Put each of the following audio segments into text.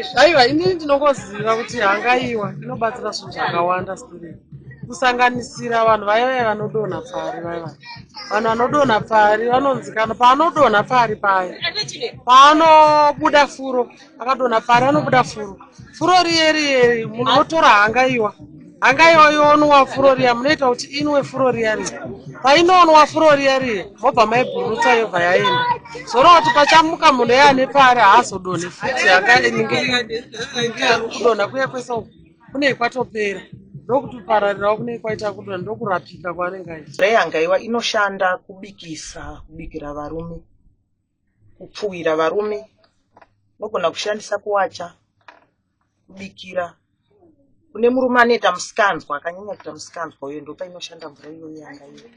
Izvi aiwa, inini ndinongoziva kuti hangaiwa inobatsira zvinhu zvakawanda stereki, kusanganisira vanhu vaya vaya vanodonha pfari. Vaya vaya vanhu vanodonha pfari vanonzi kana paanodonha pfari paya paanobuda furo, akadonha pfari anobuda furo. Furo riye riye munotora hangaiwa, hangaiwa yonwa furo riya, munoita kuti inwe furo riya riya. Painonwa furo riya riya, mobva maibhururutsa, yobva yaenda. Zoreva kuti pachamuka munhu iye ane pari haazodonhi futi. Kudonha kuya kwese uku kunei kwatopera, ndokutopararirawo kunei kwaita kudonha, ndokurapika kwaanenge aita. Mvura yehangaiwa inoshanda kubikisa, kubikira varume, kupfuwira varume. Unogona kushandisa kuwacha, kubikira. Kune murume anoita musikanzwa, akanyanya kuita musikanzwa uyo, ndopainoshanda mvura iyoyo yehangaiwa.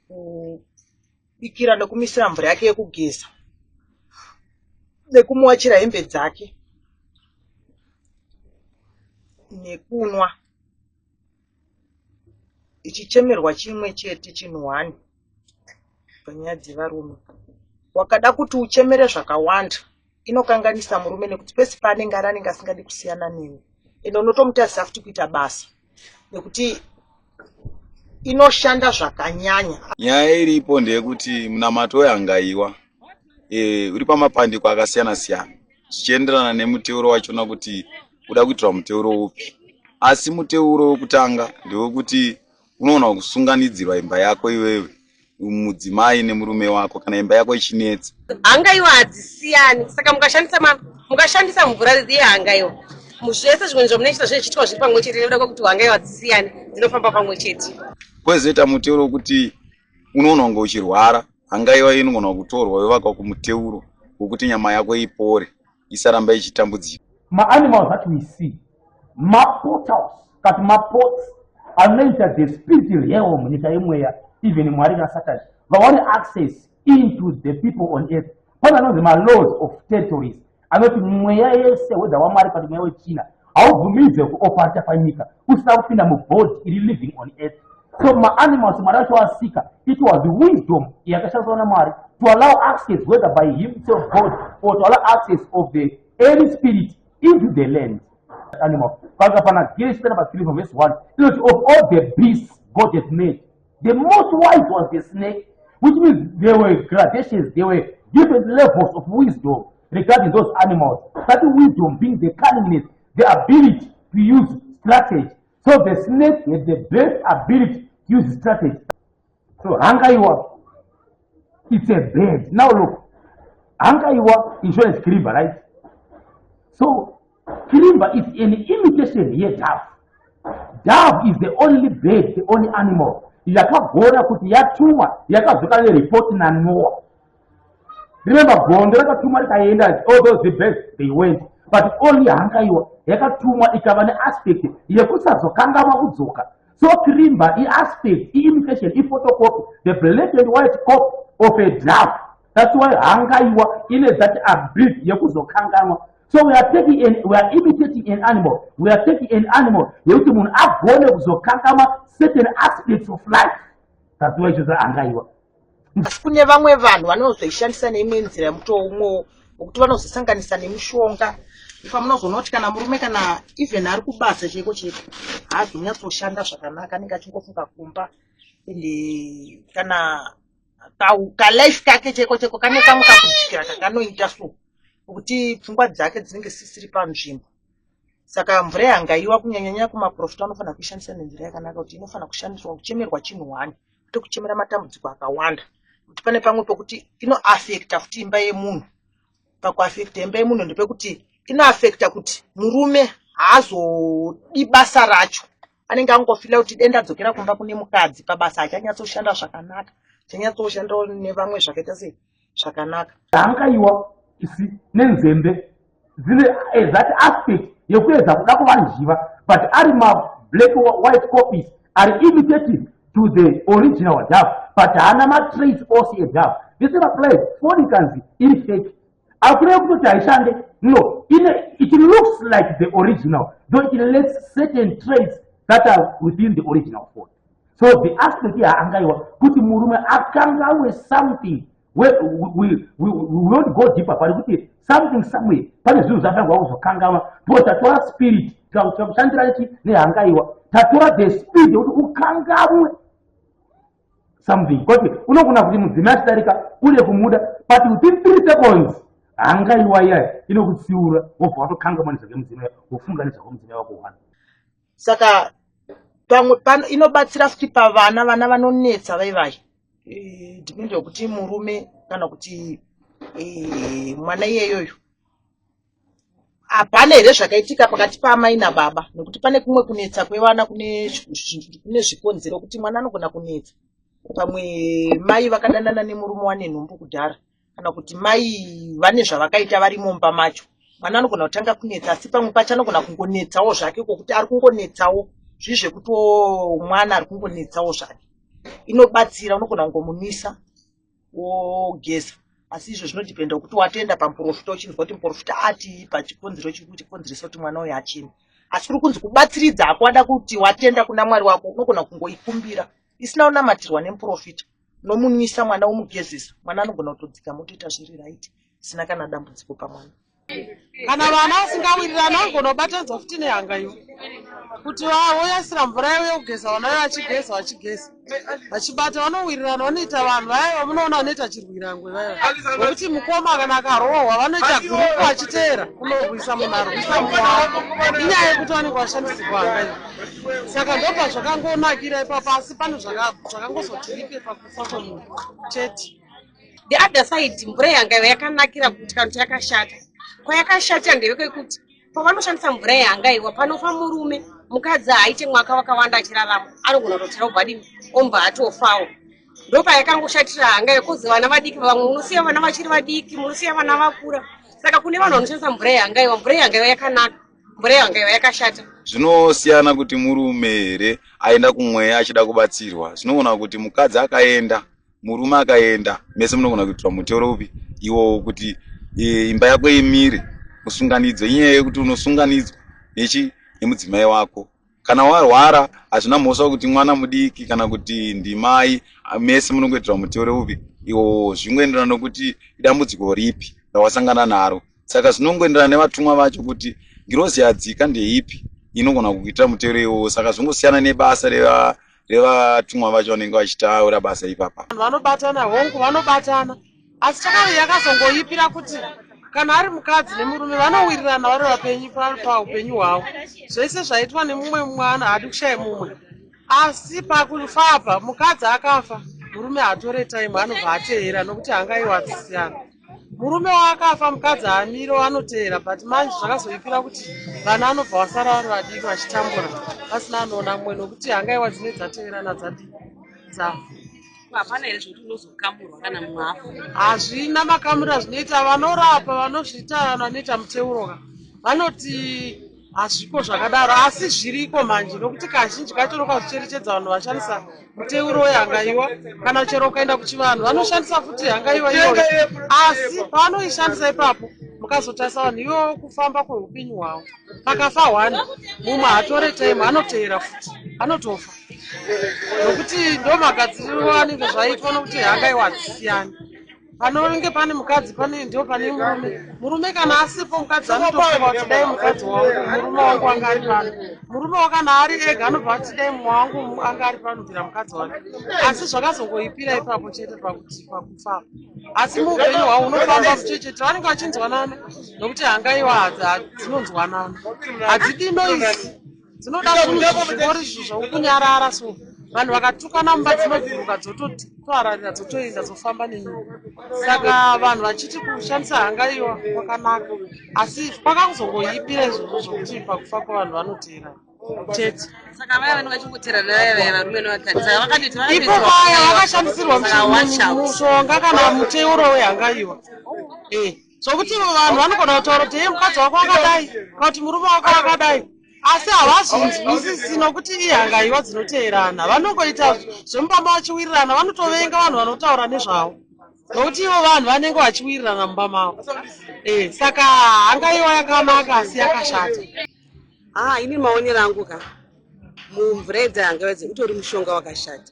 Kubikira nekumisira mvura yake yekugeza, nekumuwachira hembe dzake, nekunwa. Ichichemerwa chimwe chete chinhu one panyaya dzevarume. Wakada kuti uchemere zvakawanda, inokanganisa murume, nekuti pese paanenge ari anenge asingadi kusiyana newe, ende unotomutadzisa futi kuita basa nekuti inoshanda zvakanyanya. Nyaya iripo ndeyekuti munamato wehangaiwa uri pamapandiko akasiyana siyana, zvichienderana nemuteuro wachona kuti uda kuitirwa muteuro upi. Asi muteuro wekutanga ndewekuti unoona kusunganidzirwa imba yako iwewe mudzimai nemurume wako, kana imba yako ichinetsa. Hangaiwa hadzisiyani, saka mukashandisa mvura yehangaiwa muzvese zvimwe zvamunoita zvezvichiitwa zviri pamwe chete, nekuda kwekuti hangaiwa hadzisiyani, dzinofamba pamwe chete. Kwezoita muteuro wekuti unoona kunge uchirwara, hangaiwa inogona kutorwa yovakwa kumuteuro wekuti nyama yako ipore, isaramba ichitambudzika. Maanimals that we see maportals kati maports anoita the spirit realm, nyika yemweya. Even Mwari naSatani vawane access into the people on earth, pane anonzi malaws of territories anoti mweya yese, whether waMwari kati mweya wechina, haubvumidze kuoperata panyika usina kupinda mubody iri living on earth. So maanimals Mwari acho asika, it was wisdom yakashandiswa naMwari to allow access, whether by himself God or to allow access of the any spirit into the land animal. Kwanza pana Genesis number 3 from verse 1 inoti, "Of all the beasts God has made, the most wise was the snake," which means there were gradations, there were different levels of wisdom regarding those animals, that wisdom being the cunningness, the ability to use strategy. So the snake had the best ability to use strategy. So hangaiwa, it's a bird. Now look, hangaiwa insurance krimba, right? So krimba is an imitation yedove. Dove is the only bird, the only animal yakagona kuti yatumwa yakadzoka neripoti naNoah. Remember, gondo rakatumwa rikaenda, all those the birds, they went, but only hangaiwa yakatumwa ikava neaspect yekusazokangamwa kudzoka. So krimba iaspect, iimitation, iphotocopy, the black and white copy of a dove. That's why hangaiwa ine that ability yekuzokanganwa. So we are imitating an animal, we are taking an animal yekuti munhu agone kuzokanganwa certain aspects of life. That's why ichoza hangaiwa. Asi kune vamwe vanhu vanozoishandisa neimwe nzira yemutoo umwewo wekuti vanozosanganisa nemishonga. Ifa munozoona kuti kana murume, kana even ari kubasa chaiko chaiko, haazonyatsoshanda zvakanaka, anenge achingofunga kumba, ende kana kalife kake chaiko chaiko kane kamwe kakudzikira kakanoita, so kuti pfungwa dzake dzinenge dzisiri panzvimbo. Saka mvura yehangaiwa, kunyanyanyanya kumaprofita, anofanira kuishandisa nenzira yakanaka, kuti inofanira kushandiswa kuchemerwa chinhu one, kwete kuchemera matambudziko akawanda, kuti pane pamwe pokuti inoafekta futi imba yemunhu. Pakuafekta imba yemunhu ndepekuti inoafekta kuti murume haazodi basa racho, anenge angofila kuti denda dzokera kumba kune mukadzi, pabasa hachanyatsoshanda zvakanaka, chanyatsoshandawo nevamwe zvakaita sei zvakanaka. Hangaiwa isi nenzembe dzine that aspect yekuedza kuda kuvanjiva, but ari mablack white copies ari imitative to the original dove, but haana matraits ose edove. This applies phone ikanzi iri fake, akureva kutoti haishande. No, it looks like the original, though it lacks certain traits that are within the original phone. So the aspect yaangaiwa kuti murume akangawe something. We, we, we, we won't go deeper pari kuti something somewhere pane zvinhu zvafanirwa kuzokanganwa because tatora spirit tikakushandira chi nehangaiwa tatora the spirit yekuti ukangamwe something kuti unogona kuti mudzimai achidarika ude kumuda but within three seconds hangaiwa iyaya inokutsiura wobva watokangamwa nezvake mudzimai wofunga nezvako mudzimai wako one. Saka pamwe pano inobatsira futi pavana, vana vanonetsa vai vai e, depend yekuti murume kana kuti e, mwana iyeyoyo hapana here zvakaitika pakati paamai nababa nekuti pane kumwe kunetsa kwevana kune zvikonzero kuti mwana anogona kunetsa pamwe mai vakadanana nemurume wane nhumbu kudhara kana kuti mai vane zvavakaita vari mumba macho mwana anogona kutanga kunetsa asi pamwe pacho anogona kungonetsawo zvake kwokuti ari kungonetsawo zvii zvekuti mwana ari kungonetsawo zvake inobatsira unogona kungomunwisa wogeza asi izvo zvinodhipenda kuti watoenda pamuprofita uchinzwa kuti muprofita atii pachikonzero chiri kuchikonzeresa kuti mwana uyu acheme asi kuri kunzi kubatsiridza hako wada kuti watenda kuna mwari wako unogona kungoikumbira isina kunamatirwa nemuprofita unomunwisa mwana womugezesa mwana anogona kutodzika motoita zviri right isina kana dambudziko pamwana. Kana vana vasingawirirani vanogona kubatanidzwa futi nehanga ivo kuti voyasira mvura yavo yekugeza vana vayo vachigeza vachigeza vachibata vanowirirana vanoita vanhu vaya vamunoona vanoita chirwirangwe vaya vekuti mukoma kana akarohwa vanoita gurupu vachiteera kunorwisa munhu arwisa mumwe wavo inyaya yekuti vanenge vashandisirwa hanga iyo saka ndobva zvakangonakira ipapo asi pane zvakangozotiripe pakufa kwemunhu chete. The other side, mvura yehangaiwa yakanakira kuti kana kuti yakashata. Kwayakashatira ndekwekuti pavanoshandisa mvura yehangaiwa panofa murume, mukadzi haaite mwaka wakawanda achirarama, anogona kutotira obva adini omba atofawo. Ndopayakangoshatira hangaiwa kozi vana vadiki vamwe munosiya vana vachiri vadiki, munosiya vana vakura. Saka kune vanhu vanoshandisa mvura yehangaiwa, mvura yehangaiwa yakanaka, mvura yehangaiwa yakashata. Zvinosiyana kuti murume here aenda kumweya achida kubatsirwa. Zvinogona kuti mukadzi akaenda murume akaenda mese munogona kuitirwa mutoro upi iwowo kuti e, imba yako imire usunganidzwe inyaya yekuti unosunganidzwa nechi nemudzimai wako kana warwara hazvina mhosva kuti mwana mudiki kana kuti ndimai mese munongoitirwa mutoro upi iwowo zvingoenderana nokuti idambudziko ripi rawasangana naro saka zvinongoenderana nevatumwa vacho kuti ngirozi yadzika ndeipi inogona kukuitira mutero iwowo saka zvingosiyana nebasa reva revatumwa vacho vanenge vachitaura basa ipapa. Vanhu vanobatana hongu vanobatana asi chakave yakazongoipira kuti kana ari mukadzi nemurume vanowirirana vari vapenyu paupenyu hwavo zvese zvaitwa nemumwe mwana haadi kushaya mumwe asi pakufa apa mukadzi akafa murume haatore time anobva ateera nokuti hangaiwa adzisiyana Murume waakafa mukadzi haamire anoteera but manje zvakazoipira kuti vana anobva vasara vari vadiki vachitambura pasina anoona mumwe nokuti hangaiwa dzine dzateerana dzadii dzafa. Hapana here zvekuti unozokamurwa kana mumwe afa? Hazvina makamuriro azvinoita vanorapa vanozviita vanoita muteuroka vanoti Hazviko zvakadaro asi zviriko manje nokuti kazhinji kacho unokazvicherechedza vanhu vashandisa muteuro wehangaiwa kana chero ukaenda kuchivanhu vanoshandisa futi hangaiwa iyoyo asi pavanoishandisa ipapo mukazotarisa vanhu ivovo kufamba kweupenyu hwavo pakafa one mumwe haatore time anoteera futi anotofa nokuti ndomagadziriro anenge zvaitwa nokuti hangaiwa hadzisiyani Panonge pane mukadzi pane ndio pane murume. Murume kana asipo mukadzi anotofunga kuti dai mukadzi wangu murume wangu anga ari pano. Murume wa kana ari ega anobva ati dai mumwe wangu anga ari pano bvira mukadzi wake. Asi zvakazongoipira ipapo chete pakuti pakufa. Asi muupenyu hwavo unofamba muchechete vanenge vachinzwanana nokuti hangaiwa dzinonzwanana. Hadzidi noise. Dzinoda zvinhu zvingori zvinhu zvekunyarara so vanhu vakatukana mumba dzinobhuruka dzotopararira dzotoenda dzofamba nenyika saka vanhu vachiti kushandisa hangaiwa kwakanaka asi kwakakuzongoipira izvozvo zvokuti pakufa kwevanhu vanoteera chete. Saka vaya vanenge vachingoteerana vaya vaya varume nevakadzi saka vakatoita ipo vaya vakashandisirwa mushonga kana muteuro wehangaiwa eh zvokuti vanhu vanogona kutaura kuti hei mukadzi wako akadai kana kuti murume wako akadai asi havazvinzwisisi nokuti ihangaiwa dzinoteerana vanongoita zvemumba vachiwirirana vanotovenga vanhu vanotaura nezvavo nokuti ivo vanhu vanenge vachiwirirana mumba mavo e, saka hangaiwa yakanaka asi yakashata. Ah, ini maonero angu ka mumvura yedzahangaiwa idzi utori mushonga wakashata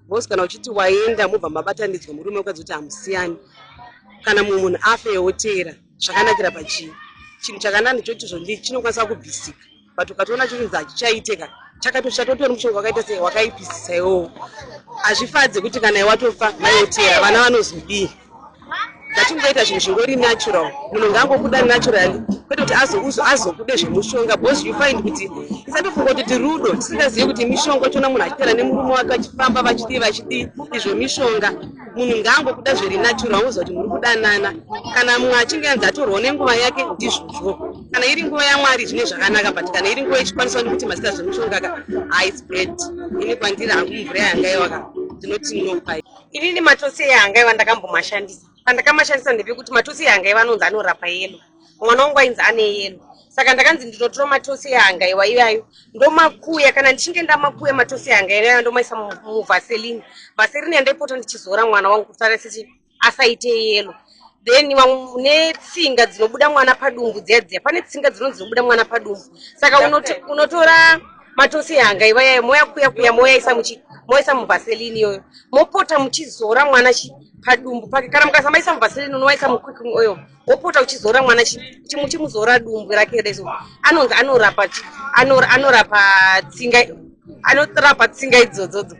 because kana uchiti waenda mobva mabatanidzwa murume ukadzi kuti hamusiyani. Kana mumwe munhu afe woteera zvakanakira pachii? Chinhu chakanaka ndechoti zvonzi chinokwanisa kubvisika, but ukatoona chinonzi hachichaiteka, chakatoshata, utori mushonga wakaita sei, wakaipisisa iwowo. Hazvifadze kuti kana iwe watofa maiwoteera, vana vanozodii? Ngatingoita zvinhu zvingori natural. Munhu ngaangobuda naturally, kwete kuti azobude zvemushonga, because you find kuti tisatofunga kuti rudo tisingazivi kuti mishonga. Uchiona munhu achiteera nemurume wake, vachifamba, vachidii vachidii, izvo mishonga. Munhu ngaangobuda zviri natural, angoziva kuti muri kudanana. Kana mumwe achinge anzi atorwawo nenguva yake, ndizvozvo. Kana iri nguva yaMwari, zvine zvakanaka, but kana iri nguva ichikwaniswa nekuti mazita zvemushonga ka, its bad. Ini kwandiri hangu, mvura yahangaiwa ka, ndinoti no. Inini matosi ehangaiwa ndakambomashandisa. Pandakamashandisa ndepekuti matosi ehangaiwa anonzi anorapa yellow. Mwana wangu ainzi ane yellow, saka ndakanzi ndinotora matosi ehangaiwa iyayo, ndomakuya. Kana ndichinge ndamakuya matosi ehangaiwa iyayo, ndomaisa muvaseline. Vaseline yandaipota ndichizora mwana wangu kuti sechi asaite yellow. Then netsinga dzinobuda mwana padumbu dziya dziya, pane tsinga dzinonzi dzinobuda mwana padumbu, saka unotora matosi ehangaiwa iyayo, moyakuya kuya, moyaisa muchi moisa muvaseline iyoyo, mopota muchizora mwana chi padumbu pake. Kana mukasamaisa muvaseline, unowaisa mucooking oil, wopota uchizora mwana muchimuzora dumbu rake reso. Anonzi anorapa tsinga, anorapa tsinga idzodzodzo.